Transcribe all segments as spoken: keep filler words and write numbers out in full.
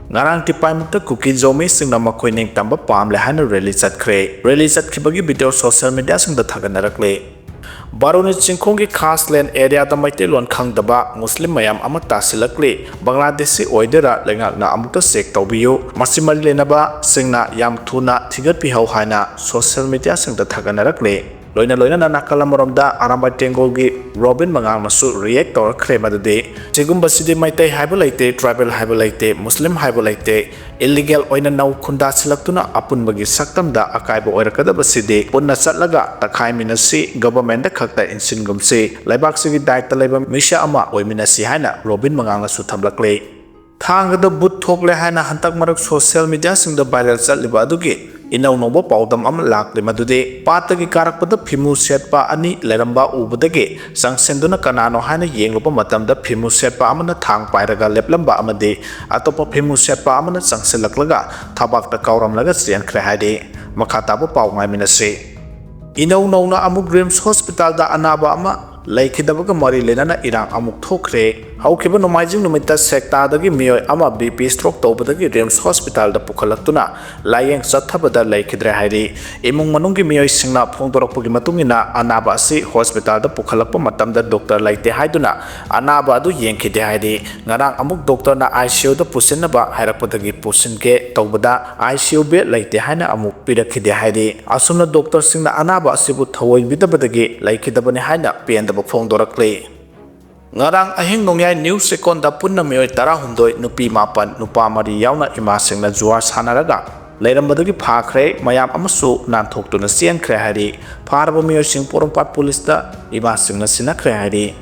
ꯉꯔꯥꯡ ꯇꯤꯄꯥꯏꯃꯨꯛꯇ ꯀꯨꯀꯤ ꯖꯣꯃꯤꯁꯤꯡꯅ ꯃꯈꯣꯏ ꯅꯤꯡꯇꯝꯕ ꯄꯥꯝꯂꯦ ꯍꯥꯏꯅ ꯔꯦꯂꯤ ꯆꯠꯈ꯭ꯔꯦ꯫ ꯔꯦꯂꯤ ꯆꯠꯈꯤꯕꯒꯤ ꯚꯤꯗꯤꯑꯣ ꯁꯣꯁꯤꯌꯦꯜ ꯃꯤꯗꯤꯌꯥꯁꯤꯡꯗ ꯊꯥꯒꯠꯅꯔꯛꯂꯦ꯫ ꯕꯥꯔꯨꯅꯤ ꯆꯤꯡꯈꯣꯡꯒꯤ ꯈꯥꯁ ꯂꯦꯟ ꯑꯦꯔꯤꯌꯥꯗ ꯃꯩꯇꯩꯂꯣꯟ ꯈꯪꯗꯕ ꯃꯨꯁꯂꯤꯝ ꯃꯌꯥꯝ ꯑꯃ ꯇꯥꯁꯤꯜꯂꯛꯂꯤ꯫ ꯕꯪꯒ꯭ꯂꯥꯗꯦꯁꯤ ꯑꯣꯏꯗꯣꯏꯔꯥ? ꯂꯩꯉꯥꯛꯅ ꯑꯃꯨꯛꯇ ꯆꯦꯛ ꯇꯧꯕꯤꯌꯨ꯫ ꯃꯁꯤ ꯃꯔꯤ ꯂꯩꯅꯕꯁꯤꯡꯅ ꯌꯥꯝ ꯊꯨꯅ ꯊꯤꯒꯠꯄꯤꯍꯧ ꯍꯥꯏꯅ ꯁꯣꯁꯤꯌꯦꯜ ꯃꯤꯗꯤꯌꯥꯁꯤꯡꯗ ꯊꯥꯒꯠꯅꯔꯛꯂꯤ꯫ ꯂꯣꯏꯅ ꯂꯣꯏꯅꯅ ꯅꯥꯀꯜ ꯑꯃꯔꯣꯝꯗ ꯑꯔꯥꯝꯕꯥꯏ ꯇꯦꯡꯒꯣꯜꯒꯤ ꯔꯣꯕꯤꯟ ꯃꯉꯥꯡꯅꯁꯨ ꯔꯤꯌꯦꯛ ꯇꯧꯔꯛꯈ꯭ꯔꯦ꯫ ꯃꯗꯨꯗꯤ ꯁꯤꯒꯨꯝꯕꯁꯤꯗꯤ ꯃꯩꯇꯩ ꯍꯥꯏꯕ ꯂꯩꯇꯦ, ꯇ꯭ꯔꯥꯏꯕꯦꯜ ꯍꯥꯏꯕ ꯂꯩꯇꯦ, ꯃꯨꯁꯂꯤꯝ ꯍꯥꯏꯕ ꯂꯩꯇꯦ, ꯏꯂꯤꯒꯦꯜ ꯑꯣꯏꯅ ꯅꯧ ꯈꯨꯟꯗꯥꯁꯤꯜꯂꯛꯇꯨꯅ ꯑꯄꯨꯟꯕꯒꯤ ꯁꯛꯇꯝꯗ ꯑꯀꯥꯏꯕ ꯑꯣꯏꯔꯛꯀꯗꯕꯁꯤꯗꯤ ꯄꯨꯟꯅ ꯆꯠꯂꯒ ꯇꯛꯈꯥꯏꯃꯤꯟꯅꯁꯤ, ꯒꯚꯔꯟꯃꯦꯟꯠꯇ ꯈꯛꯇ ꯏꯟꯁꯤꯟꯒꯨꯝꯁꯤ, ꯂꯩꯕꯥꯛꯁꯤꯒꯤ ꯗꯥꯏꯇ ꯂꯩꯕ ꯃꯤꯁꯛ ꯑꯃ ꯑꯣꯏꯃꯤꯟꯅꯁꯤ ꯍꯥꯏꯅ ꯔꯣꯕꯤꯟ ꯃꯉꯥꯡꯅꯁꯨ ꯊꯝꯂꯛꯂꯤ꯫ ꯊꯥꯡꯒꯗ ꯚꯨꯠ ꯊꯣꯛꯂꯦ ꯍꯥꯏꯅ ꯍꯟꯗꯛ ꯃꯔꯛ ꯁꯣꯁꯤꯌꯦꯜ ꯃꯤꯗꯤꯌꯥꯁꯤꯡꯗ ꯚꯥꯏꯔꯦꯜ ꯆꯠꯂꯤꯕ ꯑꯗꯨꯒꯤ ꯏꯅꯧ ꯅꯧꯕ ꯄꯥꯎꯗꯝ ꯑꯃ ꯂꯥꯛꯂꯤ꯫ ꯃꯗꯨꯗꯤ ꯄꯥꯠꯇꯒꯤ ꯀꯥꯔꯛꯄꯗ ꯐꯤꯃꯨ ꯁꯦꯠꯄ ꯑꯅꯤ ꯂꯩꯔꯝꯕ ꯎꯕꯗꯒꯤ ꯆꯪꯁꯤꯟꯗꯨꯅ ꯀꯅꯥꯅꯣ ꯍꯥꯏꯅ ꯌꯦꯡꯂꯨꯕ ꯃꯇꯝꯗ ꯐꯤꯃꯨ ꯁꯦꯠꯄ ꯑꯃꯅ ꯊꯥꯡ ꯄꯥꯏꯔꯒ ꯂꯦꯞꯂꯝꯕ ꯑꯃꯗꯤ ꯑꯇꯣꯞꯄ ꯐꯤꯃꯨ ꯁꯦꯠꯄ ꯑꯃꯅ ꯆꯪꯁꯤꯜꯂꯛꯂꯒ ꯊꯕꯥꯛꯇ ꯀꯥꯎꯔꯝꯂꯒ ꯆꯦꯟꯈ꯭ꯔꯦ ꯍꯥꯏꯔꯤ꯫ ꯃꯈꯥ ꯇꯥꯕ ꯄꯥꯎ ꯉꯥꯏꯃꯤꯟꯅꯁꯤ꯫ ꯏꯅꯧ ꯅꯧꯅ ꯑꯃꯨꯛ ꯔꯤꯝꯁ ꯍꯣꯁꯄꯤꯇꯥꯜꯗ ꯑꯅꯥꯕ ꯑꯃ ꯂꯩꯈꯤꯗꯕꯒ ꯃꯔꯤ ꯂꯩꯅꯅ ꯏꯔꯥꯡ ꯑꯃꯨꯛ ꯊꯣꯛꯈ꯭ꯔꯦ꯫ ꯍꯧꯈꯤꯕ ꯅꯣꯡꯃꯥꯏꯖꯤꯡ ꯅꯨꯃꯤꯠꯇ ꯁꯦꯛꯇꯥꯗꯒꯤ ꯃꯤꯑꯣꯏ ꯑꯃ ꯕꯤ ꯄꯤ ꯁ꯭ꯇ꯭ꯔꯣꯛ ꯇꯧꯕꯗꯒꯤ ꯔꯤꯝꯁ ꯍꯣꯁꯄꯤꯇꯥꯜꯗ ꯄꯨꯈꯠꯂꯛꯇꯨꯅ ꯂꯥꯌꯦꯡ ꯆꯠꯊꯕꯗ ꯂꯩꯈꯤꯗ꯭ꯔꯦ ꯍꯥꯏꯔꯤ꯫ ꯏꯃꯨꯡ ꯃꯅꯨꯡꯒꯤ ꯃꯤꯑꯣꯏꯁꯤꯡꯅ ꯐꯣꯡꯗꯣꯔꯛꯄꯒꯤ ꯃꯇꯨꯡ ꯏꯟꯅ, ꯑꯅꯥꯕ ꯑꯁꯤ ꯍꯣꯁꯄꯤꯇꯥꯜꯗ ꯄꯨꯈꯠꯂꯛꯄ ꯃꯇꯝꯗ ꯗꯣꯛꯇꯔ ꯂꯩꯇꯦ ꯍꯥꯏꯗꯨꯅ ꯑꯅꯥꯕ ꯑꯗꯨ ꯌꯦꯡꯈꯤꯗꯦ ꯍꯥꯏꯔꯤ꯫ ꯉꯔꯥꯡ ꯑꯃꯨꯛ ꯗꯣꯛꯇꯔꯅ ꯑꯥꯏ ꯁꯤ ꯌꯨꯗ ꯄꯨꯁꯤꯟꯅꯕ ꯍꯥꯏꯔꯛꯄꯗꯒꯤ ꯄꯨꯁꯤꯟꯒꯦ ꯇꯧꯕꯗ ꯑꯥꯏ ꯁꯤ ꯌꯨ ꯕꯦꯗ ꯂꯩꯇꯦ ꯍꯥꯏꯅ ꯑꯃꯨꯛ ꯄꯤꯔꯛꯈꯤꯗꯦ ꯍꯥꯏꯔꯤ꯫ ꯑꯁꯨꯝꯅ ꯗꯣꯛꯇꯔꯁꯤꯡꯅ ꯑꯅꯥꯕ ꯑꯁꯤꯕꯨ ꯊꯑꯣꯏꯕꯤꯗꯕꯗꯒꯤ ꯂꯩꯈꯤꯗꯕꯅꯤ ꯍꯥꯏꯅ ꯄꯦꯟꯗꯕ ꯐꯣꯡꯗꯣꯔꯛꯂꯤ꯫ ꯉꯔꯥꯡ ꯑꯍꯤꯡ ꯅꯣꯡꯌꯥꯏ ꯅ꯭ꯌꯨ ꯆꯦꯛꯀꯣꯟꯗ ꯄꯨꯟꯅ ꯃꯤꯑꯣꯏ ꯇꯔꯥꯍꯨꯝꯗꯣꯏ, ꯅꯨꯄꯤ ꯃꯥꯄꯟ, ꯅꯨꯄꯥ ꯃꯔꯤ ꯌꯥꯎꯅ ꯏꯃꯥꯁꯤꯡꯅ ꯖꯨꯋꯥꯔ ꯁꯥꯟꯅꯔꯒ ꯂꯩꯔꯝꯕꯗꯒꯤ ꯐꯥꯈ꯭ꯔꯦ꯫ ꯃꯌꯥꯝ ꯑꯃꯁꯨ ꯅꯥꯟꯊꯣꯛꯇꯨꯅ ꯆꯦꯟꯈ꯭ꯔꯦ ꯍꯥꯏꯔꯤ꯫ ꯐꯥꯔꯕ ꯃꯤꯑꯣꯏꯁꯤꯡ ꯄꯣꯔꯣꯝꯄꯥꯠ ꯄꯨꯂꯤꯁꯇ ꯏꯃꯥꯁꯤꯡꯅ ꯁꯤꯟꯅꯈ꯭ꯔꯦ ꯍꯥꯏꯔꯤ꯫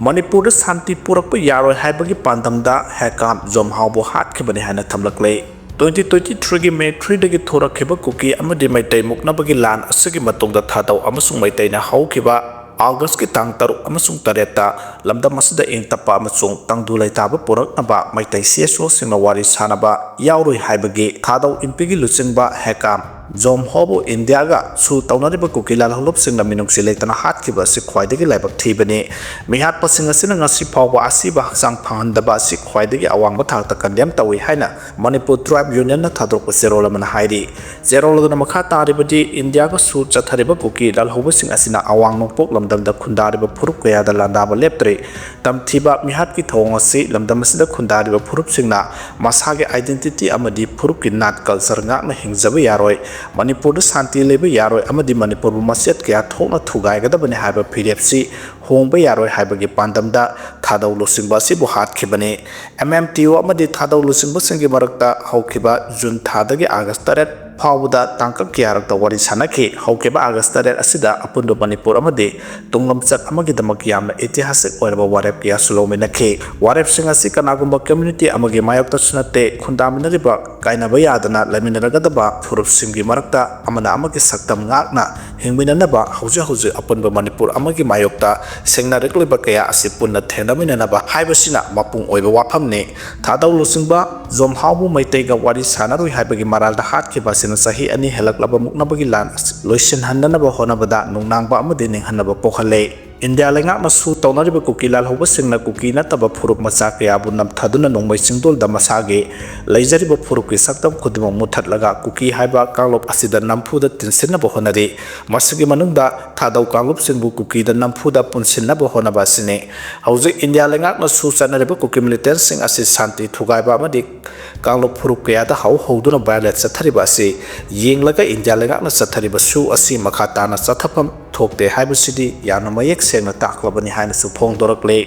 ꯃꯅꯤꯄꯨꯔꯗ ꯁꯥꯟꯇꯤ ꯄꯨꯔꯛꯄ ꯌꯥꯔꯣꯏ ꯍꯥꯏꯕꯒꯤ ꯄꯥꯟꯗꯝꯗ ꯍꯦꯀꯥꯝ ꯖꯣꯝꯍꯥꯎꯕꯨ ꯍꯥꯠꯈꯤꯕꯅꯤ ꯍꯥꯏꯅ ꯊꯝꯂꯛꯂꯦ꯫ ꯇ꯭ꯋꯦꯟꯇꯤ ꯇ꯭ꯋꯦꯟꯇꯤ ꯊ꯭ꯔꯤꯒꯤ ꯃꯦ ꯊ꯭ꯔꯤꯗꯒꯤ ꯊꯣꯔꯛꯈꯤꯕ ꯀꯨꯀꯤ ꯑꯃꯗꯤ ꯃꯩꯇꯩ ꯃꯨꯛꯅꯕꯒꯤ ꯂꯥꯟ ꯑꯁꯤꯒꯤ ꯃꯇꯨꯡꯗ ꯊꯥꯗꯧ ꯑꯃꯁꯨꯡ ꯃꯩꯇꯩꯅ ꯍꯧꯈꯤꯕ ꯑꯥꯒꯁꯀꯤ ꯇꯥꯡ ꯇꯔꯨꯛ ꯑꯃꯁꯨꯡ ꯇꯔꯦꯠꯇ ꯂꯝꯗꯝ ꯑꯁꯤꯗ ꯏꯪ ꯇꯞꯄ ꯑꯃꯁꯨꯡ ꯇꯪꯗꯨ ꯂꯩꯇꯥꯕ ꯄꯨꯔꯛꯅꯕ ꯃꯩꯇꯩ ꯁꯤ ꯑꯦꯁ ꯑꯣꯁꯤꯡꯅ ꯋꯥꯔꯤ ꯁꯥꯅꯕ ꯌꯥꯎꯔꯨꯏ ꯍꯥꯏꯕꯒꯤ ꯊꯥꯗꯧ ꯏꯝꯄꯤꯒꯤ ꯂꯨꯆꯤꯡꯕ ꯍꯦꯀꯥꯝ ꯖꯣꯝꯍꯣꯕꯨ ꯏꯟꯗꯤꯌꯥꯒ ꯁꯨ ꯇꯧꯅꯔꯤꯕ ꯀꯨꯀꯤ ꯂꯥꯜꯍꯧꯂꯨꯞꯁꯤꯡꯅ ꯃꯤꯅꯨꯡꯁꯤ ꯂꯩꯇꯅ ꯍꯥꯠꯈꯤꯕ ꯑꯁꯤ ꯈ꯭ꯋꯥꯏꯗꯒꯤ ꯂꯥꯏꯕꯛ ꯊꯤꯕꯅꯤ꯫ ꯃꯤꯍꯥꯠꯄꯁꯤꯡ ꯑꯁꯤꯅ ꯉꯁꯤ ꯐꯥꯎꯕ ꯑꯁꯤꯕ ꯍꯛꯆꯥꯡ ꯐꯍꯟꯗꯕ ꯑꯁꯤ ꯈ꯭ꯋꯥꯏꯗꯒꯤ ꯑꯋꯥꯡꯕ ꯊꯥꯛꯇ ꯀꯟꯗꯦꯝ ꯇꯧꯏ ꯍꯥꯏꯅ ꯃꯅꯤꯄꯨꯔ ꯇ꯭ꯔꯥꯏꯕ ꯌꯨꯅꯤꯌꯟꯅ ꯊꯥꯗꯣꯔꯛꯄ ꯆꯦꯔꯣꯜ ꯑꯃꯅ ꯍꯥꯏꯔꯤ꯫ ꯆꯦꯔꯣꯜ ꯑꯗꯨꯅ ꯃꯈꯥ ꯇꯥꯔꯤꯕꯗꯤ, ꯏꯟꯗꯤꯌꯥꯒ ꯁꯨ ꯆꯠꯊꯔꯤꯕ ꯀꯨꯀꯤ ꯂꯥꯜꯍꯧꯕꯁꯤꯡ ꯑꯁꯤꯅ ꯑꯋꯥꯡ ꯅꯣꯡꯄꯣꯛ ꯂꯝꯗꯝꯗ ꯈꯨꯟꯗꯥꯔꯤꯕ ꯐꯨꯔꯨꯞ ꯀꯌꯥꯗ ꯂꯥꯟꯗꯥꯕ ꯂꯦꯞꯇ꯭ꯔꯤ꯫ ꯇꯝꯊꯤꯕ ꯃꯤꯍꯥꯠꯀꯤ ꯊꯧꯑꯣꯡ ꯑꯁꯤ ꯂꯝꯗꯝ ꯑꯁꯤꯗ ꯈꯨꯟꯗꯥꯔꯤꯕ ꯐꯨꯔꯨꯞꯁꯤꯡꯅ ꯃꯁꯥꯒꯤ identity ꯑꯃꯗꯤ ꯐꯨꯔꯨꯞꯀꯤ ꯅꯥꯠ culture ꯉꯥꯛꯅ ꯍꯤꯡꯖꯕ ꯌꯥꯔꯣꯏ, ꯃꯅꯤꯄꯨꯔꯗ ꯁꯥꯟꯇꯤ ꯂꯩꯕ ꯌꯥꯔꯣꯏ ꯑꯃꯗꯤ ꯃꯅꯤꯄꯨꯔꯕꯨ ꯃꯆꯦꯠ ꯀꯌꯥ ꯊꯣꯛꯅ ꯊꯨꯒꯥꯏꯒꯗꯕꯅꯤ ꯍꯥꯏꯕ ꯐꯤꯔꯦꯞꯁꯤ ꯍꯣꯡꯕ ꯌꯥꯔꯣꯏ ꯍꯥꯏꯕꯒꯤ ꯄꯥꯟꯗꯝꯗ ꯊꯥꯗꯧ ꯂꯨꯆꯤꯡꯕ ꯑꯁꯤꯕꯨ ꯍꯥꯠꯈꯤꯕꯅꯤ꯫ M M T O ꯑꯃꯗꯤ ꯊꯥꯗꯧ ꯂꯨꯆꯤꯡꯕꯁꯤꯡꯒꯤ ꯃꯔꯛꯇ ꯍꯧꯈꯤꯕ ꯖꯨꯟ ꯊꯥꯗꯒꯤ ꯑꯥꯒꯁ ꯇꯔꯦꯠ ꯐꯥꯎꯕꯗ ꯇꯥꯡꯀꯛ ꯀꯌꯥꯔꯛꯇ ꯋꯥꯔꯤ ꯁꯥꯟꯅꯈꯤ꯫ ꯍꯧꯈꯤꯕ ꯑꯥꯒꯁ ꯇꯔꯦꯠ ꯑꯁꯤꯗ ꯑꯄꯨꯟꯕ ꯃꯅꯤꯄꯨꯔ ꯑꯃꯗꯤ ꯇꯨꯡꯂꯝꯆꯠ ꯑꯃꯒꯤꯗꯃꯛ ꯌꯥꯝꯅ ꯏꯇꯤꯍꯥꯁꯤꯛ ꯑꯣꯏꯔꯕ ꯋꯥꯔꯦꯞ ꯀꯌꯥꯁꯨ ꯂꯧꯃꯤꯟꯅꯈꯤ꯫ ꯋꯥꯔꯦꯞꯁꯤꯡ ꯑꯁꯤ ꯀꯅꯥꯒꯨꯝꯕ community ꯑꯃꯒꯤ ꯃꯥꯌꯣꯛꯇꯁꯨ ꯅꯠꯇꯦ, ꯈꯨꯟꯗꯥꯃꯤꯟꯅꯔꯤꯕ ꯀꯥꯏꯅꯕ ꯌꯥꯗꯅ ꯂꯩꯃꯤꯟꯅꯔꯒꯗꯕ ꯐꯨꯔꯨꯞꯁꯤꯡꯒꯤ ꯃꯔꯛꯇ ꯑꯃꯅ ꯑꯃꯒꯤ ꯁꯛꯇꯝ ꯉꯥꯛꯅ ꯍꯤꯡꯃꯤꯟꯅꯅꯕ ꯍꯧꯖꯤꯛ ꯍꯧꯖꯤꯛ ꯑꯄꯨꯟꯕ ꯃꯅꯤꯄꯨꯔ ꯑꯃꯒꯤ ꯃꯥꯌꯣꯛꯇ ꯁꯦꯡꯅꯔꯛꯂꯤꯕ ꯀꯌꯥ ꯑꯁꯤ ꯄꯨꯟꯅ ꯊꯦꯡꯅꯃꯤꯟꯅꯅꯕ ꯍꯥꯏꯕꯁꯤꯅ ꯃꯄꯨꯡ ꯑꯣꯏꯕ ꯋꯥꯐꯝꯅꯤ꯫ ꯊꯥꯗꯧ ꯂꯨꯆꯤꯡꯕ ꯖꯣꯝꯍꯥꯎꯕꯨ ꯃꯩꯇꯩꯒ ꯋꯥꯔꯤ ꯁꯥꯟꯅꯔꯣꯏ ꯍꯥꯏꯕꯒꯤ ꯃꯔꯥꯜꯗ ꯍꯥꯠꯈꯤꯕ ꯑꯁꯤꯅ ꯆꯍꯤ ꯑꯅꯤ ꯍꯦꯜꯂꯛꯂꯕ ꯃꯨꯛꯅꯕꯒꯤ ꯂꯥꯟ ꯑꯁꯤ ꯂꯣꯏꯁꯤꯟꯍꯟꯅꯅꯕ ꯍꯣꯠꯅꯕꯗ ꯅꯨꯡꯅꯥꯡꯕ ꯑꯃꯗꯤ ꯅꯤꯡꯍꯟꯅꯕ ꯄꯣꯛꯍꯜꯂꯦ꯫ ꯏꯟꯗꯤꯌꯥ ꯂꯩꯉꯥꯛꯅ ꯁꯨ ꯇꯧꯅꯔꯤꯕ ꯀꯨꯀꯤ ꯂꯥꯜꯍꯧꯕꯁꯤꯡꯅ ꯀꯨꯀꯤ ꯅꯠꯇꯕ ꯐꯨꯔꯨꯞ ꯃꯆꯥ ꯀꯌꯥꯕꯨ ꯅꯝꯊꯗꯨꯅ ꯅꯣꯡꯃꯩ ꯆꯤꯡꯗꯣꯜꯗ ꯃꯁꯥꯒꯤ ꯂꯩꯖꯔꯤꯕ ꯐꯨꯔꯨꯞꯀꯤ ꯁꯛꯇꯝ ꯈꯨꯗꯤꯡꯃꯛ ꯃꯨꯠꯊꯠꯂꯒ ꯀꯨꯀꯤ ꯍꯥꯏꯕ ꯀꯥꯡꯂꯨꯞ ꯑꯁꯤꯗ ꯅꯝꯐꯨꯗ ꯇꯤꯟꯁꯤꯟꯅꯕ ꯍꯣꯠꯅꯔꯤ꯫ ꯃꯁꯤꯒꯤ ꯃꯅꯨꯡꯗ ꯊꯥꯗꯧ ꯀꯥꯡꯂꯨꯞꯁꯤꯡꯕꯨ ꯀꯨꯀꯤꯗ ꯅꯝꯐꯨꯗ ꯄꯨꯟꯁꯤꯟꯅꯕ ꯍꯣꯠꯅꯕ ꯑꯁꯤꯅꯤ꯫ ꯍꯧꯖꯤꯛ ꯏꯟꯗꯤꯌꯥ ꯂꯩꯉꯥꯛꯅ ꯁꯨ ꯆꯠꯅꯔꯤꯕ ꯀꯨꯀꯤ militantꯁꯤꯡ ꯑꯁꯤ ꯁꯥꯟꯇꯤ ꯊꯨꯒꯥꯏꯕ ꯑꯃꯗꯤ ꯀꯥꯡꯂꯨꯞ ꯐꯨꯔꯨꯞ ꯀꯌꯥꯗ ꯍꯧ ꯍꯧꯗꯨꯅ violate ꯆꯠꯊꯔꯤꯕ ꯑꯁꯤ ꯌꯦꯡꯂꯒ ꯏꯟꯗꯤꯌꯥ ꯂꯩꯉꯥꯛꯅ ꯆꯠꯊꯔꯤꯕ ꯁꯨ ꯑꯁꯤ ꯃꯈꯥ ꯇꯥꯅ ꯆꯠꯊꯐꯝ ꯊꯣꯛꯇꯦ ꯍꯥꯏꯕꯁꯤꯗꯤ ꯌꯥꯝꯅ ꯃꯌꯦꯛ ꯁꯦꯡꯅ ꯇꯥꯛꯂꯕꯅꯤ ꯍꯥꯏꯅꯁꯨ ꯐꯣꯡꯗꯣꯔꯛꯂꯤ꯫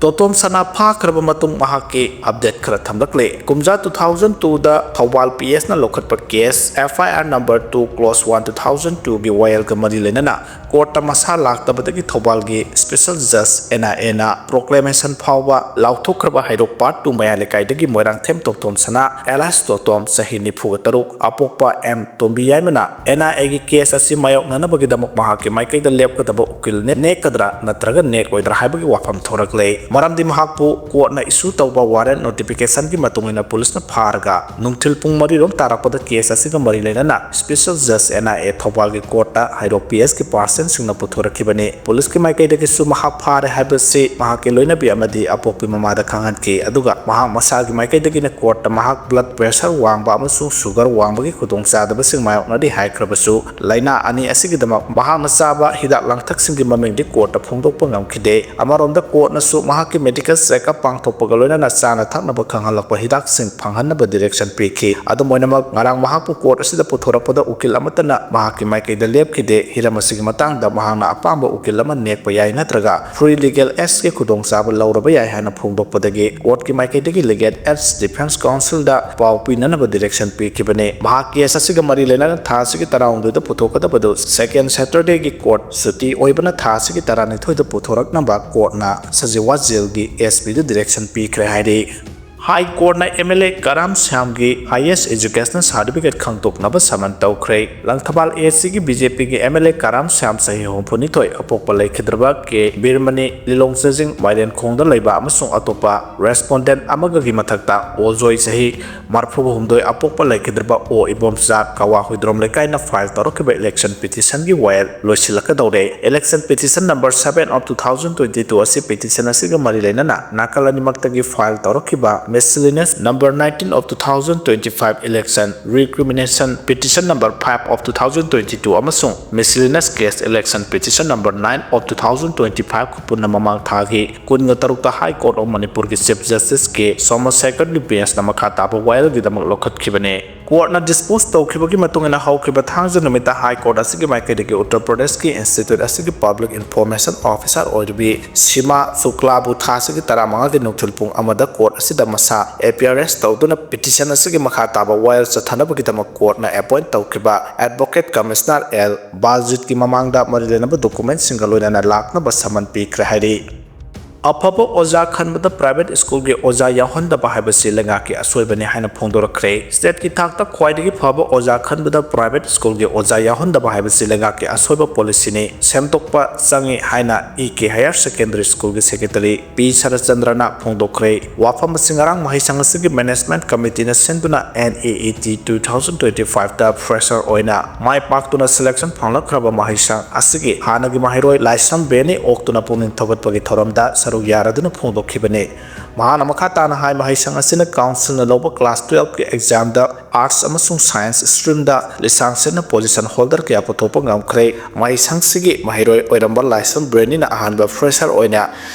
ꯇꯣꯇꯣꯝ ꯁꯅꯥ ꯐꯥꯈ꯭ꯔꯕ ꯃꯇꯨꯡ ꯃꯍꯥꯛꯀꯤ update ꯈꯔ ꯊꯝꯂꯛꯂꯤ꯫ ꯀꯨꯝꯖꯥ two thousand twoꯗ ꯊꯧꯕꯥꯜ P Sꯅ ꯂꯧꯈꯠꯄ case F I R number two clause one two thousand twoꯒꯤ ꯋꯥꯌꯦꯜꯒ ꯃꯔꯤ ꯂꯩꯅꯅ ꯀꯣꯔꯠꯇ ꯃꯁꯥ ꯂꯥꯛꯇꯕꯗꯒꯤ ꯊꯧꯕꯥꯜꯒꯤ special judge N I Aꯅ proclamation ꯐꯥꯎꯕ ꯂꯥꯎꯊꯣꯛꯈ꯭ꯔꯕ ꯍꯩꯔꯣꯛ Part two ꯃꯌꯥꯏ ꯂꯩꯀꯥꯏꯗꯒꯤ ꯃꯣꯏꯔꯥꯡꯊꯦꯝ ꯇꯣꯝꯊꯣꯝ ꯁꯅꯥ alias ꯇꯣꯇꯣꯝ, ꯆꯍꯤ ꯅꯤꯐꯨꯒ ꯇꯔꯨꯛ, ꯑꯄꯣꯛꯄ ꯑꯦꯝ ꯇꯣꯝꯕꯤ ꯌꯥꯏꯃꯅ N I Aꯒꯤ case ꯑꯁꯤ ꯃꯥꯌꯣꯛꯅꯅꯕꯒꯤꯗꯃꯛ ꯃꯍꯥꯛꯀꯤ ꯃꯥꯏꯀꯩꯗ ꯂꯦꯞꯀꯗꯕ ꯎꯀꯤꯜ ꯅꯦ-, ꯅꯦꯛꯀꯗ꯭ꯔꯥ ꯅꯠꯇ꯭ꯔꯒ ꯅꯦꯛꯂꯣꯏꯗ꯭ꯔꯥ ꯍꯥꯏꯕꯒꯤ ꯋꯥꯐꯝ ꯊꯣꯔꯛꯂꯦ꯫ ꯃꯔꯝꯗꯤ ꯃꯍꯥꯛꯄꯨ ꯀꯣꯔꯠꯅ issue ꯇꯧꯕ warrant notificationꯒꯤ ꯃꯇꯨꯡ ꯏꯟꯅ ꯄꯨꯂꯤꯁꯅ ꯐꯥꯔꯒ ꯅꯨꯡꯊꯤꯜ ꯄꯨꯡ ꯃꯔꯤꯔꯣꯝ ꯇꯥꯔꯛꯄꯗ case ꯑꯁꯤꯒ ꯃꯔꯤ ꯂꯩꯅꯅ special judge N I A ꯊꯧꯕꯥꯜꯒꯤ ꯀꯣꯔꯠꯇ Heirok P Sꯒꯤ personꯁꯤꯡꯅ ꯄꯨꯊꯣꯔꯛꯈꯤꯕꯅꯤ꯫ ꯄꯨꯂꯤꯁꯀꯤ ꯃꯥꯏꯀꯩꯗꯒꯤꯁꯨ ꯃꯍꯥꯛ ꯐꯥꯔꯦ ꯍꯥꯏꯕꯁꯤ ꯃꯍꯥꯛꯀꯤ ꯂꯣꯏꯅꯕꯤ ꯑꯃꯗꯤ ꯑꯄꯣꯛꯄꯤ ꯃꯃꯥꯗ ꯈꯪꯍꯟꯈꯤ, ꯑꯗꯨꯒ ꯃꯍꯥꯛ ꯃꯁꯥꯒꯤ ꯃꯥꯏꯀꯩꯗꯒꯤꯅ ꯀꯣꯔꯠꯇ ꯃꯍꯥꯛ blood pressure ꯋꯥꯡꯕ ꯑꯃꯁꯨꯡ sugar ꯋꯥꯡꯕꯒꯤ ꯈꯨꯗꯣꯡꯆꯥꯗꯕꯁꯤꯡ ꯃꯥꯌꯣꯛꯅꯔꯤ ꯍꯥꯏꯈ꯭ꯔꯕꯁꯨ, ꯂꯥꯏꯅꯥ ꯑꯅꯤ ꯑꯁꯤꯒꯤꯗꯃꯛ ꯃꯍꯥꯛꯅ ꯆꯥꯕ ꯍꯤꯗꯥꯛ ꯂꯥꯡꯊꯛꯁꯤꯡꯒꯤ ꯃꯃꯤꯡꯗꯤ ꯀꯣꯔꯠꯇ ꯐꯣꯡꯗꯣꯛꯄ ꯉꯝꯈꯤꯗꯦ꯫ ꯑꯃꯔꯣꯝꯗ ꯀꯣꯔꯠꯅꯁꯨ ꯃꯍꯥꯛꯀꯤ medical checkup ꯄꯥꯡꯊꯣꯛꯄꯒ ꯂꯣꯏꯅꯅ ꯆꯥꯅ ꯊꯛꯅꯕ ꯈꯪꯍꯜꯂꯛꯄ ꯍꯤꯗꯥꯛꯁꯤꯡ ꯐꯪꯍꯟꯅꯕ direction ꯄꯤꯈꯤ꯫ ꯑꯗꯨꯝ ꯑꯣꯏꯅꯃꯛ, ꯉꯔꯥꯡ ꯃꯍꯥꯛꯄꯨ ꯀꯣꯔꯠ ꯑꯁꯤꯗ ꯄꯨꯊꯣꯔꯛꯄꯗ ꯎꯀꯤꯜ ꯑꯃꯠꯇꯅ ꯃꯍꯥꯛꯀꯤ ꯃꯥꯏꯀꯩꯗ ꯂꯦꯞꯈꯤꯗꯦ꯫ ꯍꯤꯔꯝ ꯑꯁꯤꯒꯤ ꯃꯇꯥꯡꯗ ꯃꯍꯥꯛꯅ ꯑꯄꯥꯝꯕ ꯎꯀꯤꯜ ꯑꯃ ꯅꯦꯛꯄ ꯌꯥꯏ ꯅꯠꯇ꯭ꯔꯒ free legal aidꯀꯤ ꯈꯨꯗꯣꯡꯆꯥꯕ ꯂꯧꯔꯕ ꯌꯥꯏ ꯍꯥꯏꯅ ꯐꯣꯡꯗꯣꯛꯄꯗꯒꯤ ꯀꯣꯔꯠꯀꯤ ꯃꯥꯏꯀꯩꯗꯒꯤ Legal Aid Defence Councilꯗ ꯄꯥꯎ ꯄꯤꯅꯅꯕ direction ꯄꯤꯈꯤꯕꯅꯤ꯫ ꯃꯍꯥꯛ case ꯑꯁꯤꯒ ꯃꯔꯤ ꯂꯩꯅꯅ ꯊꯥ ꯑꯁꯤꯒꯤ ꯇꯔꯥꯍꯨꯝꯗꯣꯏꯗ ꯄꯨꯊꯣꯛꯀꯗꯕꯗꯨ second Saturdayꯒꯤ ꯀꯣꯔꯠ ꯁꯨꯇꯤ ꯑꯣꯏꯕꯅ ꯊꯥ ꯑꯁꯤꯒꯤ ꯇꯔꯥꯅꯤꯊꯣꯏꯗ ꯄꯨꯊꯣꯔꯛꯅꯕ ꯀꯣꯔꯠꯅ ꯁꯖꯤꯋꯥ jailꯒꯤ SP ꯗ direction ꯄꯤꯈ꯭ꯔꯦ ꯍꯥꯏꯔꯤ꯫ High Courtꯅ MLA ꯀꯔꯥꯝ ꯁ꯭ꯌꯥꯝꯒꯤ highest educational certificate ꯈꯪꯗꯣꯛꯅꯕ summon ꯇꯧꯈ꯭ꯔꯦ꯫ ꯂꯪꯊꯕꯥꯜ ACꯒꯤ BJPꯒꯤ MLA ꯀꯔꯥꯝ ꯁ꯭ꯌꯥꯝ, ꯆꯍꯤ ꯍꯨꯝꯐꯨꯅꯤꯊꯣꯏ, ꯑꯄꯣꯛꯄ ꯂꯩꯈꯤꯗ꯭ꯔꯕ ꯀꯦ ꯕꯤꯔꯃꯅꯤ, ꯂꯤꯂꯣꯡ ꯆꯦꯖꯤꯡ, ꯃꯥꯏꯔꯦꯟꯈꯣꯡꯗ ꯂꯩꯕ, ꯑꯃꯁꯨꯡ ꯑꯇꯣꯞꯄ respondent ꯑꯃꯒꯒꯤ ꯃꯊꯛꯇ ꯑꯣꯜꯖꯣꯏ, ꯆꯍꯤ ꯃꯔꯤꯐꯨꯒ ꯍꯨꯝꯗꯣꯏ, ꯑꯄꯣꯛꯄ ꯂꯩꯈꯤꯗ꯭ꯔꯕ ꯑꯣ ꯏꯕꯣꯝꯆꯥ, ꯀꯋꯥ ꯍꯨꯏꯗ꯭ꯔꯣꯝ ꯂꯩꯀꯥꯏꯅ file ꯇꯧꯔꯛꯈꯤꯕ election petitionꯒꯤ ꯋꯥꯌꯦꯜ ꯂꯣꯏꯁꯤꯜꯂꯛꯀꯗꯧꯔꯦ꯫ Election petition number seven of two thousand twenty-two ꯑꯁꯤ petition ꯑꯁꯤꯒ ꯃꯔꯤ ꯂꯩꯅꯅ ꯅꯥꯀꯜ ꯑꯅꯤꯃꯛꯇꯒꯤ file ꯇꯧꯔꯛꯈꯤꯕ miscellaneous number nineteen of two thousand twenty-five election recrimination petition number five of two thousand twenty-two ꯑꯃꯁꯨꯡ miscellaneous case election petition number nine of two thousand twenty-five ꯄꯨꯟꯅ ꯃꯃꯥꯡ ꯊꯥꯒꯤ ꯀꯨꯟꯒ ꯇꯔꯨꯛꯇ High Court of Manipurꯒꯤ Chief Justiceꯀꯤ ꯁꯣꯃꯥꯁꯦꯀꯔꯒꯤ benchꯅ ꯃꯈꯥ ꯇꯥꯕ ꯋꯥꯌꯦꯜꯒꯤꯗꯃꯛ ꯂꯧꯈꯠꯈꯤꯕꯅꯤ꯫ ꯀꯣꯔꯠꯅ ꯗꯤꯁꯄꯣꯖ ꯇꯧꯈꯤꯕꯒꯤ ꯃꯇꯨꯡ ꯏꯟꯅ, ꯍꯧꯈꯤꯕ ꯊꯥꯡꯖ ꯅꯨꯃꯤꯠꯇ ꯍꯥꯏ ꯀꯣꯔꯠ ꯑꯁꯤꯒꯤ ꯃꯥꯏꯀꯩꯗꯒꯤ ꯎꯠꯇꯔ ꯄ꯭ꯔꯗꯦꯁꯀꯤ ꯏꯟꯁꯇꯤꯇ꯭ꯌꯨꯠ ꯑꯁꯤꯒꯤ ꯄꯕ꯭ꯂꯤꯛ ꯏꯟꯐꯣꯔꯃꯦꯁꯟ ꯑꯣꯐꯤꯁꯥꯔ ꯑꯣꯏꯔꯤꯕꯤ ꯁꯤꯃꯥ ꯁꯨꯀ꯭ꯂꯥꯕꯨ ꯊꯥ ꯑꯁꯤꯒꯤ ꯇꯔꯥꯃꯉꯥꯒꯤ ꯅꯨꯡꯊꯤꯜ ꯄꯨꯡ ꯑꯃꯗ ꯀꯣꯔꯠ ꯑꯁꯤꯗ ꯃꯁꯥ ꯑꯦꯄꯤꯌꯔꯦꯟꯁ ꯇꯧꯗꯨꯅ ꯄꯤꯇꯤꯁꯟ ꯑꯁꯤꯒꯤ ꯃꯈꯥ ꯇꯥꯕ ꯋꯥꯌꯦꯜ ꯆꯠꯊꯅꯕꯒꯤꯗꯃꯛ ꯀꯣꯔꯠꯅ ꯑꯦꯄꯣꯏꯟꯠ ꯇꯧꯈꯤꯕ ꯑꯦꯗꯚꯣꯀꯦꯠ ꯀꯃꯤꯁꯅꯔ ꯑꯦꯜ ꯕꯥꯜꯖꯤꯠꯀꯤ ꯃꯃꯥꯡꯗ ꯃꯔꯤ ꯂꯩꯅꯕ ꯗꯣꯀꯨꯃꯦꯟꯠꯁꯤꯡꯒ ꯂꯣꯏꯅꯅ ꯂꯥꯛꯅꯕ ꯁꯃꯟ ꯄꯤꯈ꯭ꯔꯦ ꯍꯥꯏꯔꯤ꯫ ꯑꯐꯕ ꯑꯣꯖꯥ ꯈꯟꯕꯗ ꯄ꯭ꯔꯥꯏꯚꯦꯠ ꯁ꯭ꯀꯨꯜꯒꯤ ꯑꯣꯖꯥ ꯌꯥꯎꯍꯟꯗꯕ ꯍꯥꯏꯕꯁꯤ ꯂꯩꯉꯥꯛꯀꯤ ꯑꯁꯣꯏꯕꯅꯤ ꯍꯥꯏꯅ ꯐꯣꯡꯗꯣꯔꯛꯈ꯭ꯔꯦ꯫ ꯁ꯭ꯇꯦꯠꯀꯤ ꯊꯥꯛꯇ ꯈ꯭ꯋꯥꯏꯗꯒꯤ ꯐꯕ ꯑꯣꯖꯥ ꯈꯟꯕꯗ ꯄ꯭ꯔꯥꯏꯚꯦꯠ ꯁ꯭ꯀꯨꯜꯒꯤ ꯑꯣꯖꯥ ꯌꯥꯎꯍꯟꯗꯕ ꯍꯥꯏꯕꯁꯤ ꯂꯩꯉꯥꯛꯀꯤ ꯑꯁꯣꯏꯕ ꯄꯣꯂꯤꯁꯤꯅꯤ, ꯁꯦꯝꯗꯣꯛꯄ ꯆꯪꯏ ꯍꯥꯏꯅ ꯏ ꯀꯦ ꯍꯥꯌꯔ ꯁꯦꯀꯦꯟꯗꯔꯤ ꯁ꯭ꯀꯨꯜꯒꯤ ꯁꯦꯀ꯭ꯔꯦꯇꯔꯤ ꯄꯤ ꯁꯔꯠꯆꯟꯗ꯭ꯔꯅ ꯐꯣꯡꯗꯣꯛꯈ꯭ꯔꯦ꯫ ꯋꯥꯐꯝ ꯑꯁꯤ ꯉꯔꯥꯡ ꯃꯍꯩꯁꯪ ꯑꯁꯤꯒꯤ ꯃꯦꯅꯦꯖꯃꯦꯟꯠ ꯀꯃꯤꯇꯤꯅ ꯁꯤꯟꯗꯨꯅ N E E T two thousand twenty ꯐꯥꯏꯚꯇ ꯐ꯭ꯔꯦꯁꯔ ꯑꯣꯏꯅ ꯃꯥꯏ ꯄꯥꯛꯇꯨꯅ ꯁꯦꯂꯦꯛꯁꯟ ꯐꯪꯂꯛꯈ꯭ꯔꯕ ꯃꯍꯩꯁꯪ ꯑꯁꯤꯒꯤ ꯍꯥꯟꯅꯒꯤ ꯃꯍꯩꯔꯣꯏ ꯂꯥꯏꯁ꯭ꯔꯝ ꯕꯦꯅꯤ ꯑꯣꯛꯇꯨꯅ ꯄꯨꯛꯅꯤꯡ ꯊꯧꯒꯠꯄꯒꯤ ꯊꯧꯔꯝꯗ ꯁꯔꯨꯛ ꯌꯥꯔꯗꯨꯅ ꯐꯣꯡꯗꯣꯛꯈꯤꯕꯅꯤ꯫ ꯃꯍꯥꯛꯅ ꯃꯈꯥ ꯇꯥꯅ ꯍꯥꯏ, ꯃꯍꯩꯁꯪ ꯑꯁꯤꯅ ꯀꯥꯎꯟꯁꯤꯜꯅ ꯂꯧꯕ ꯀ꯭ꯂꯥꯁ ꯇꯨꯌꯦꯜꯐꯀꯤ ꯑꯦꯛꯖꯥꯝꯗ ꯑꯥꯔꯠꯁ ꯑꯃꯁꯨꯡ ꯁꯥꯏꯟꯁ ꯁ꯭ꯇ꯭ꯔꯤꯝꯗ ꯂꯤꯁꯥꯡꯁꯤꯠꯅ ꯄꯣꯖꯤꯁꯟ ꯍꯣꯜꯗꯔ ꯀꯌꯥ ꯄꯨꯊꯣꯛꯄ ꯉꯝꯈ꯭ꯔꯦ꯫ ꯃꯍꯩꯁꯪꯁꯤꯒꯤ ꯃꯍꯩꯔꯣꯏ ꯑꯣꯏꯔꯝꯕ ꯂꯥꯏꯁ꯭ꯔꯝ ꯕꯦꯅꯤꯅ ꯑꯍꯥꯟꯕ ꯐ꯭ꯔꯦꯁꯔ ꯑꯣꯏꯅ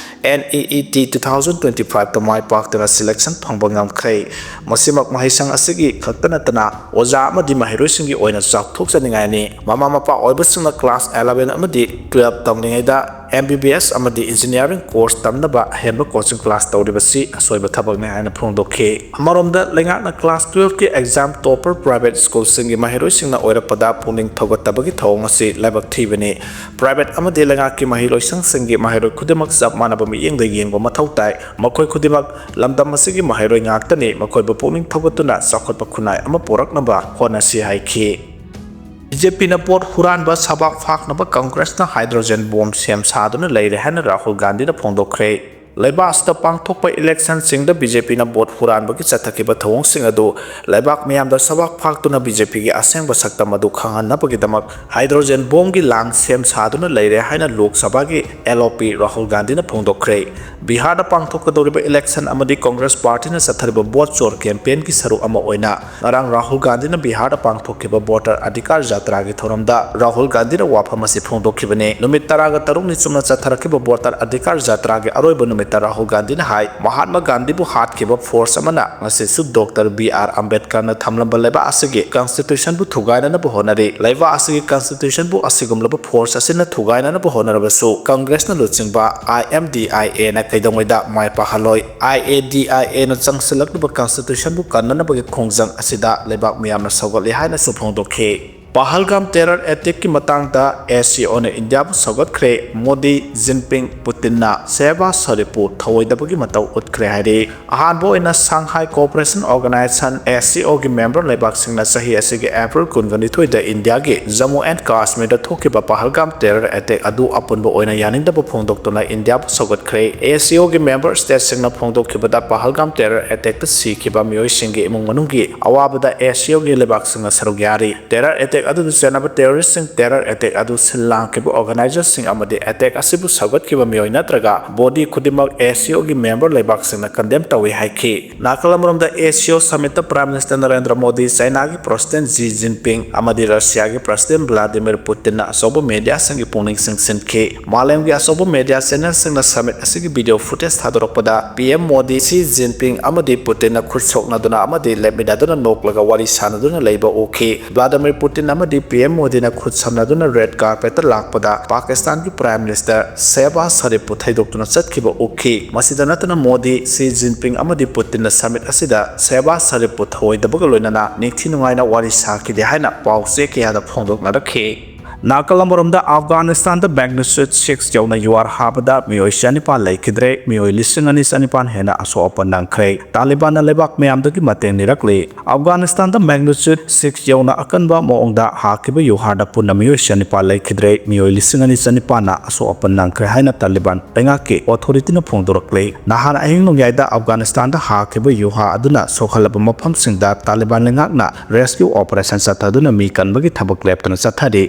N E E T two thousand twenty ꯐꯥꯏꯚꯇ ꯃꯥꯏ ꯄꯥꯛꯇꯨꯅ ꯁꯦꯂꯦꯛꯁꯟ ꯐꯪꯕ ꯉꯝꯈ꯭ꯔꯦ꯫ ꯃꯁꯤꯃꯛ ꯃꯍꯩꯁꯪ ꯑꯁꯤꯒꯤ ꯈꯛꯇ ꯅꯠꯇꯅ ꯑꯣꯖꯥ ꯑꯃꯗꯤ ꯃꯍꯩꯔꯣꯏꯁꯤꯡꯒꯤ ꯑꯣꯏꯅ ꯆꯥꯎꯊꯣꯛꯆꯅꯤꯡꯉꯥꯏꯅꯤ꯫ ꯃꯃꯥ ꯃꯄꯥ ꯑꯣꯏꯕꯁꯤꯡꯅ ꯀ꯭ꯂꯥꯁ ꯑꯦꯂꯚꯦꯟ ꯑꯃꯗꯤ ꯇꯨꯌꯦꯜꯐ ꯇꯝꯂꯤꯉꯩꯗ ꯑꯦꯝ ꯕꯤ ꯕꯤ ꯑꯦꯁ ꯑꯃꯗꯤ ꯏꯟꯖꯤꯅꯤꯌꯥꯔꯤꯡ ꯀꯣꯔꯁ ꯇꯝꯅꯕ ꯑꯍꯦꯟꯕ ꯀꯣꯆꯤꯡ ꯀ꯭ꯂꯥꯁ ꯇꯧꯔꯤꯕꯁꯤ ꯑꯁꯣꯏꯕ ꯊꯕꯛꯅꯤ ꯍꯥꯏꯅ ꯐꯣꯡꯗꯣꯛꯈꯤ꯫ ꯑꯃꯔꯣꯝꯗ, ꯂꯩꯉꯥꯛꯅ ꯀ꯭ꯂꯥꯁ ꯇꯨꯌꯦꯜꯐꯀꯤ ꯑꯦꯛꯖꯥꯝ ꯇꯣꯄꯔ ꯄ꯭ꯔꯥꯏꯚꯦꯠ ꯁ꯭ꯀꯨꯜꯁꯤꯡꯒꯤ ꯃꯍꯩꯔꯣꯏꯁꯤꯡꯅ ꯑꯣꯏꯔꯛꯄꯗ ꯄꯨꯛꯅꯤꯡ ꯊꯧꯒꯠꯇꯕꯒꯤ ꯊꯧꯑꯣꯡ ꯑꯁꯤ ꯂꯥꯏꯕꯛ ꯊꯤꯕꯅꯤ꯫ ꯄ꯭ꯔꯥꯏꯚꯦꯠ ꯑꯃꯗꯤ ꯂꯩꯉꯥꯛꯀꯤ ꯃꯍꯩ ꯂꯣꯏꯁꯪꯁꯤꯡꯒꯤ ꯃꯍꯩꯔꯣꯏ ꯈꯨꯗꯤꯡꯃꯛ ꯆꯞ ꯃꯥꯟꯅꯕ ꯃꯤꯠꯌꯦꯡꯗ ꯌꯦꯡꯕ ꯃꯊꯧ ꯇꯥꯏ꯫ ꯃꯈꯣꯏ ꯈꯨꯗꯤꯡꯃꯛ ꯂꯝꯗꯝ ꯑꯁꯤꯒꯤ ꯃꯍꯩꯔꯣꯏ ꯉꯥꯛꯇꯅꯤ꯫ ꯃꯈꯣꯏꯕꯨ ꯄꯨꯛꯅꯤꯡ ꯊꯧꯒꯠꯇꯨꯅ ꯆꯥꯎꯈꯠꯄ ꯈꯨꯟꯅꯥꯏ ꯑꯃ ꯄꯨꯔꯛꯅꯕ ꯍꯣꯠꯅꯁꯤ ꯍꯥꯏꯈꯤ꯫ ꯕꯤ ꯖꯦ ꯄꯤꯅ ꯚꯣꯠ ꯍꯨꯔꯥꯟꯕ ꯁꯕꯥꯛ ꯐꯥꯛꯅꯕ ꯀꯪꯒ꯭ꯔꯦꯁꯅ ꯍꯥꯏꯗ꯭ꯔꯣꯖꯦꯟ ꯕꯣꯝ ꯁꯦꯝ ꯁꯥꯗꯨꯅ ꯂꯩꯔꯦ ꯍꯥꯏꯅ ꯔꯥꯍꯨꯜ ꯒꯥꯟꯙꯤꯅ ꯐꯣꯡꯗꯣꯛꯈ꯭ꯔꯦ꯫ ꯂꯩꯕꯥꯛ ꯑꯁꯤꯗ ꯄꯥꯡꯊꯣꯛꯄ ꯏꯂꯦꯛꯁꯟꯁꯤꯡꯗ ꯕꯤ ꯖꯦ ꯄꯤꯅ ꯚꯣꯠ ꯍꯨꯔꯥꯟꯕꯒꯤ ꯆꯠꯊꯈꯤꯕ ꯊꯧꯑꯣꯡꯁꯤꯡ ꯑꯗꯨ ꯂꯩꯕꯥꯛ ꯃꯤꯌꯥꯝꯗ ꯁꯕꯥꯛ ꯐꯥꯛꯇꯨꯅ ꯕꯤ ꯖꯦ ꯄꯤꯒꯤ ꯑꯁꯦꯡꯕ ꯁꯛꯇꯝ ꯑꯗꯨ ꯈꯪꯍꯟꯅꯕꯒꯤꯗꯃꯛ ꯍꯥꯏꯗ꯭ꯔꯣꯖꯦꯟ ꯕꯣꯝꯒꯤ ꯂꯥꯡ ꯁꯦꯝ ꯁꯥꯗꯨꯅ ꯂꯩꯔꯦ ꯍꯥꯏꯅ ꯂꯣꯛ ꯁꯚꯥꯒꯤ ꯑꯦꯜ ꯑꯣ ꯄꯤ ꯔꯥꯍꯨꯜ ꯒꯥꯟꯙꯤꯅ ꯐꯣꯡꯗꯣꯛꯈ꯭ꯔꯦ꯫ ꯕꯤꯍꯥꯔꯗ ꯄꯥꯡꯊꯣꯛꯀꯗꯧꯔꯤꯕ ꯏꯂꯦꯛꯁꯟ ꯑꯃꯗꯤ ꯀꯪꯒ꯭ꯔꯦꯁ ꯄꯥꯔꯇꯤꯅ ꯆꯠꯊꯔꯤꯕ ꯚꯣꯠ ꯆꯣꯔ ꯀꯦꯝꯄꯦꯟꯒꯤ ꯁꯔꯨꯛ ꯑꯃ ꯑꯣꯏꯅ ꯉꯔꯥꯡ ꯔꯥꯍꯨꯜ ꯒꯥꯟꯙꯤꯅ ꯕꯤꯍꯥꯔꯗ ꯄꯥꯡꯊꯣꯛꯈꯤꯕ ꯚꯣꯇꯔ ꯑꯙꯤꯀꯥꯔ ꯖꯥꯇ꯭ꯔꯥꯒꯤ ꯊꯧꯔꯝꯗ ꯔꯥꯍꯨꯜ ꯒꯥꯟꯙꯤꯅ ꯋꯥꯐꯝ ꯑꯁꯤ ꯐꯣꯡꯗꯣꯛꯈꯤꯕꯅꯤ꯫ ꯅꯨꯃꯤꯠ ꯇꯔꯥꯒ ꯇꯔꯨꯛꯅꯤ ꯆꯨꯝꯅ ꯆꯠꯊꯔꯛꯈꯤꯕ ꯚꯣꯇꯔ ꯑꯙꯤꯀꯥꯔ ꯖꯥꯇ꯭ꯔꯥꯒꯤ ꯑꯔꯣꯏꯕ ꯅꯨꯃꯤꯠ ꯗꯣꯛꯇꯔ ꯔꯥꯍꯨꯜ ꯒꯥꯟꯙꯤꯅ ꯍꯥꯏ, ꯃꯍꯥꯇꯃꯥ ꯒꯥꯟꯙꯤꯕꯨ ꯍꯥꯠꯈꯤꯕ ꯐꯣꯔꯁ ꯑꯃꯅ ꯉꯁꯤꯁꯨ ꯗꯣꯛꯇꯔ ꯕꯤ ꯑꯥꯔ ꯑꯝꯕꯦꯗꯀꯔꯅ ꯊꯝꯂꯝꯕ ꯂꯩꯕꯥꯛ ꯑꯁꯤꯒꯤ ꯀꯟꯁꯇꯤꯇ꯭ꯌꯨꯁꯟꯕꯨ ꯊꯨꯒꯥꯏꯅꯅꯕ ꯍꯣꯠꯅꯔꯤ꯫ ꯂꯩꯕꯥꯛ ꯑꯁꯤꯒꯤ ꯀꯟꯁꯇꯤꯇ꯭ꯌꯨꯁꯟꯕꯨ ꯑꯁꯤꯒꯨꯝꯂꯕ ꯐꯣꯔꯁ ꯑꯁꯤꯅ ꯊꯨꯒꯥꯏꯅꯅꯕ ꯍꯣꯠꯅꯔꯕꯁꯨ ꯀꯪꯒ꯭ꯔꯦꯁꯅ ꯂꯨꯆꯤꯡꯕ ꯑꯥꯏ ꯑꯦꯝ ꯗꯤ ꯑꯥꯏ ꯑꯦꯅ ꯀꯩꯗꯧꯉꯩꯗ ꯃꯥꯏ ꯄꯥꯛꯍꯜꯂꯣꯏ꯫ ꯑꯥꯏ ꯑꯦ ꯗꯤ ꯑꯥꯏ ꯑꯦꯅ ꯆꯪꯁꯤꯜꯂꯛꯂꯤꯕ ꯀꯟꯁꯇꯤꯇ꯭ꯌꯨꯁꯟꯕꯨ ꯀꯟꯅꯅꯕꯒꯤ ꯈꯣꯡꯖꯪ ꯑꯁꯤꯗ ꯂꯩꯕꯥꯛ ꯃꯤꯌꯥꯝꯅ ꯁꯧꯒꯠꯂꯤ ꯍꯥꯏꯅꯁꯨ ꯐꯣꯡꯗꯣꯛꯈꯤ꯫ ꯄꯍꯜꯒꯥꯝ ꯇꯦꯔꯔ ꯑꯦꯇꯦꯛꯀꯤ ꯃꯇꯥꯡꯗ ꯑꯦꯁ ꯁꯤ ꯑꯣꯅ ꯏꯟꯗꯤꯌꯥꯕꯨ ꯁꯧꯒꯠꯈ꯭ꯔꯦ꯫ ꯃꯣꯗꯤ, ꯖꯤꯟꯄꯤꯡ, ꯄꯨꯇꯤꯟꯅ ꯁꯦꯍꯕꯥꯖ ꯁꯔꯤꯐꯄꯨ ꯊꯧꯑꯣꯏꯗꯕꯒꯤ ꯃꯇꯧ ꯎꯠꯈ꯭ꯔꯦ ꯍꯥꯏꯔꯤ꯫ ꯑꯍꯥꯟꯕ ꯑꯣꯏꯅ Shanghai cooperation organisation, S C ꯑꯣꯒꯤ ꯃꯦꯝꯕꯔ ꯂꯩꯕꯥꯛꯁꯤꯡꯅ ꯆꯍꯤ ꯑꯁꯤꯒꯤ ꯑꯦꯄ꯭ꯔꯤꯜ ꯀꯨꯟꯒ ꯅꯤꯊꯣꯏꯗ ꯏꯟꯗꯤꯌꯥꯒꯤ ꯖꯝꯃꯨ ꯑꯦꯟ ꯀꯥꯁꯃꯤꯔꯗ ꯊꯣꯛꯈꯤꯕ ꯄꯍꯜꯒꯥꯝ ꯇꯦꯔꯔ ꯑꯦꯇꯦꯛ ꯑꯗꯨ ꯑꯄꯨꯟꯕ ꯑꯣꯏꯅ ꯌꯥꯅꯤꯡꯗꯕ ꯐꯣꯡꯗꯣꯛꯇꯨꯅ ꯏꯟꯗꯤꯌꯥꯕꯨ ꯁꯧꯒꯠꯈ꯭ꯔꯦ꯫ ꯑꯦꯁ ꯁꯤ ꯑꯣꯒꯤ ꯃꯦꯝꯕꯔ ꯁ꯭ꯇꯦꯠꯁꯤꯡꯅ ꯐꯣꯡꯗꯣꯛꯈꯤꯕꯗ ꯄꯍꯜꯒꯥꯝ ꯇꯦꯔꯔ ꯑꯦꯇꯦꯛꯇ ꯁꯤꯈꯤꯕ ꯃꯤꯑꯣꯏꯁꯤꯡꯒꯤ ꯏꯃꯨꯡ ꯃꯅꯨꯡꯒꯤ ꯑꯋꯥꯕꯗ ꯑꯦꯁ ꯁꯤ ꯑꯣꯒꯤ ꯂꯩꯕꯥꯛꯁꯤꯡꯅ ꯁꯔꯨꯛ ꯌꯥꯔꯤ꯫ ꯇꯦꯔꯔ ꯑꯦꯇꯦꯛ ꯑꯗꯨꯗ ꯆꯦꯟꯅꯕ ꯇꯦꯔꯣꯔꯤꯁ꯭ꯠꯁꯤꯡ, ꯇꯦꯔꯔ ꯑꯦꯇꯦꯛ ꯑꯗꯨ ꯁꯤꯜ ꯂꯥꯡꯈꯤꯕ ꯑꯣꯔꯒꯅꯥꯏꯖꯔꯁꯤꯡ ꯑꯃꯗꯤ ꯑꯦꯇꯦꯛ ꯑꯁꯤꯕꯨ ꯁꯧꯒꯠꯈꯤꯕ ꯃꯤꯑꯣꯏ ꯅꯠꯇ꯭ꯔꯒ ꯕꯣꯗꯤ ꯈꯨꯗꯤꯡꯃꯛ ꯑꯦꯁ ꯁꯤ ꯑꯣꯒꯤ ꯃꯦꯝꯕꯔ ꯂꯩꯕꯥꯛꯁꯤꯡꯅ ꯀꯟꯗꯦꯝ ꯇꯧꯏ ꯍꯥꯏꯈꯤ꯫ ꯅꯥꯀꯜ ꯑꯃꯔꯣꯝꯗ, ꯑꯦꯁ ꯁꯤ ꯑꯣ ꯁꯃꯤꯠꯇ ꯄ꯭ꯔꯥꯏꯝ ꯃꯤꯅꯤꯁꯇꯔ ꯅꯔꯦꯟꯗ꯭ꯔ ꯃꯣꯗꯤ, ꯆꯥꯏꯅꯥꯒꯤ ꯄ꯭ꯔꯁꯤꯗꯦꯟꯠ ꯖꯤ ꯖꯤꯟꯄꯤꯡ ꯑꯃꯗꯤ ꯔꯁꯤꯌꯥꯒꯤ ꯄ꯭ꯔꯁꯤꯗꯦꯟꯠ ꯚ꯭ꯂꯥꯗꯤꯃꯤꯔ ꯄꯨꯇꯤꯟꯅ ꯑꯆꯧꯕ ꯃꯦꯗꯤꯌꯥꯁꯤꯡꯒꯤ ꯄꯨꯛꯅꯤꯡ ꯆꯤꯡꯁꯤꯟꯈꯤ꯫ ꯃꯥꯂꯦꯝꯒꯤ ꯑꯆꯧꯕ ꯃꯦꯗꯤꯌꯥ ꯆꯦꯅꯦꯜꯁꯤꯡꯅ ꯁꯃꯤꯠ ꯑꯁꯤꯒꯤ ꯚꯤꯗꯤꯑꯣ ꯐꯨꯇꯦꯖ ꯊꯥꯗꯣꯔꯛꯄꯗ, P M Modi, Xi Jinping ꯑꯃꯗꯤ ꯄꯨꯇꯤꯟꯅ ꯈꯨꯠ ꯁꯣꯛꯅꯗꯨꯅ ꯑꯃꯗꯤ ꯂꯦꯞꯃꯤꯟꯅꯗꯨꯅ ꯅꯣꯛꯂꯒ ꯋꯥꯔꯤ ꯁꯥꯅꯗꯨꯅ ꯂꯩꯕ ꯎꯈꯤ꯫ ꯚ꯭ꯂꯥꯗꯤꯃꯤꯔ ꯄꯨꯇꯤꯟ ꯑꯃꯗꯤ ꯄꯤ ꯑꯦꯝ ꯃꯣꯗꯤꯅ ꯈꯨꯠ ꯁꯝꯅꯗꯨꯅ ꯔꯦꯗ ꯀꯥꯔꯄꯦꯠꯇ ꯂꯥꯛꯄꯗ ꯄꯥꯀꯤꯁꯇꯥꯟꯒꯤ ꯄ꯭ꯔꯥꯏꯝ ꯃꯤꯅꯤꯁꯇꯔ ꯁꯦꯍꯕꯥꯖ ꯁꯔꯤꯐꯄꯨ ꯊꯩꯗꯣꯛꯇꯨꯅ ꯆꯠꯈꯤꯕ ꯎꯈꯤ꯫ ꯃꯁꯤꯗ ꯅꯠꯇꯅ ꯃꯣꯗꯤ, ꯁꯤ ꯖꯤꯟꯄꯤꯡ ꯑꯃꯗꯤ ꯄꯨꯇꯤꯟꯅ ꯁꯃꯤꯠ ꯑꯁꯤꯗ ꯁꯦꯍꯕꯥꯖ ꯁꯔꯤꯐꯄꯨ ꯊꯧꯑꯣꯏꯗꯕꯒ ꯂꯣꯏꯅꯅ ꯅꯤꯡꯊꯤ ꯅꯨꯡꯉꯥꯏꯅ ꯋꯥꯔꯤ ꯁꯥꯈꯤꯗꯦ ꯍꯥꯏꯅ ꯄꯥꯎ ꯆꯦ ꯀꯌꯥꯗ ꯐꯣꯡꯗꯣꯛꯅꯔꯛꯈꯤ꯫ ꯅꯥꯀꯜ ꯑꯃꯔꯣꯝꯗ, ꯑꯐꯒꯥꯅꯤꯁꯇꯥꯟꯗ magnitude six ꯌꯧꯅ ꯌꯨꯍꯥꯔ ꯍꯥꯕꯗ ꯃꯤꯑꯣꯏ ꯆꯅꯤꯄꯥꯟ ꯂꯩꯈꯤꯗ꯭ꯔꯦ, ꯃꯤꯑꯣꯏ ꯂꯤꯁꯤꯡ ꯑꯅꯤ ꯆꯅꯤꯄꯥꯟ ꯍꯦꯟꯅ ꯑꯁꯣꯛ ꯑꯄꯟ ꯅꯪꯈ꯭ꯔꯦ꯫ ꯇꯥꯂꯤꯕꯥꯟꯅ ꯂꯩꯕꯥꯛ ꯃꯤꯌꯥꯝꯗꯒꯤ ꯃꯇꯦꯡ ꯅꯤꯔꯛꯂꯤ꯫ ꯑꯐꯒꯥꯅꯤꯁꯇꯥꯟꯗ magnitude six ꯌꯧꯅ ꯑꯀꯟꯕ ꯃꯑꯣꯡꯗ ꯍꯥꯈꯤꯕ ꯌꯨꯍꯥꯔꯗ ꯄꯨꯟꯅ ꯃꯤꯑꯣꯏ ꯆꯅꯤꯄꯥꯟ ꯂꯩꯈꯤꯗ꯭ꯔꯦ, ꯃꯤꯑꯣꯏ ꯂꯤꯁꯤꯡ ꯑꯅꯤ ꯆꯅꯤꯄꯥꯟꯅ ꯑꯁꯣꯛ ꯑꯄꯟ ꯅꯪꯈ꯭ꯔꯦ ꯍꯥꯏꯅ ꯇꯥꯂꯤꯕꯥꯟ ꯂꯩꯉꯥꯛꯀꯤ ꯑꯣꯊꯣꯔꯤꯇꯤꯅ ꯐꯣꯡꯗꯣꯔꯛꯂꯤ꯫ ꯅꯍꯥꯟ ꯑꯍꯤꯡ ꯅꯣꯡꯌꯥꯏꯗ ꯑꯐꯒꯥꯅꯤꯁꯇꯥꯟꯗ ꯍꯥꯈꯤꯕ ꯌꯨꯍꯥꯔ ꯑꯗꯨꯅ ꯁꯣꯛꯍꯜꯂꯕ ꯃꯐꯝꯁꯤꯡꯗ ꯇꯥꯂꯤꯕꯥꯟ ꯂꯩꯉꯥꯛꯅ rescue operation ꯆꯠꯊꯗꯨꯅ ꯃꯤ ꯀꯟꯕꯒꯤ ꯊꯕꯛ ꯂꯦꯞꯇꯅ ꯆꯠꯊꯔꯤ꯫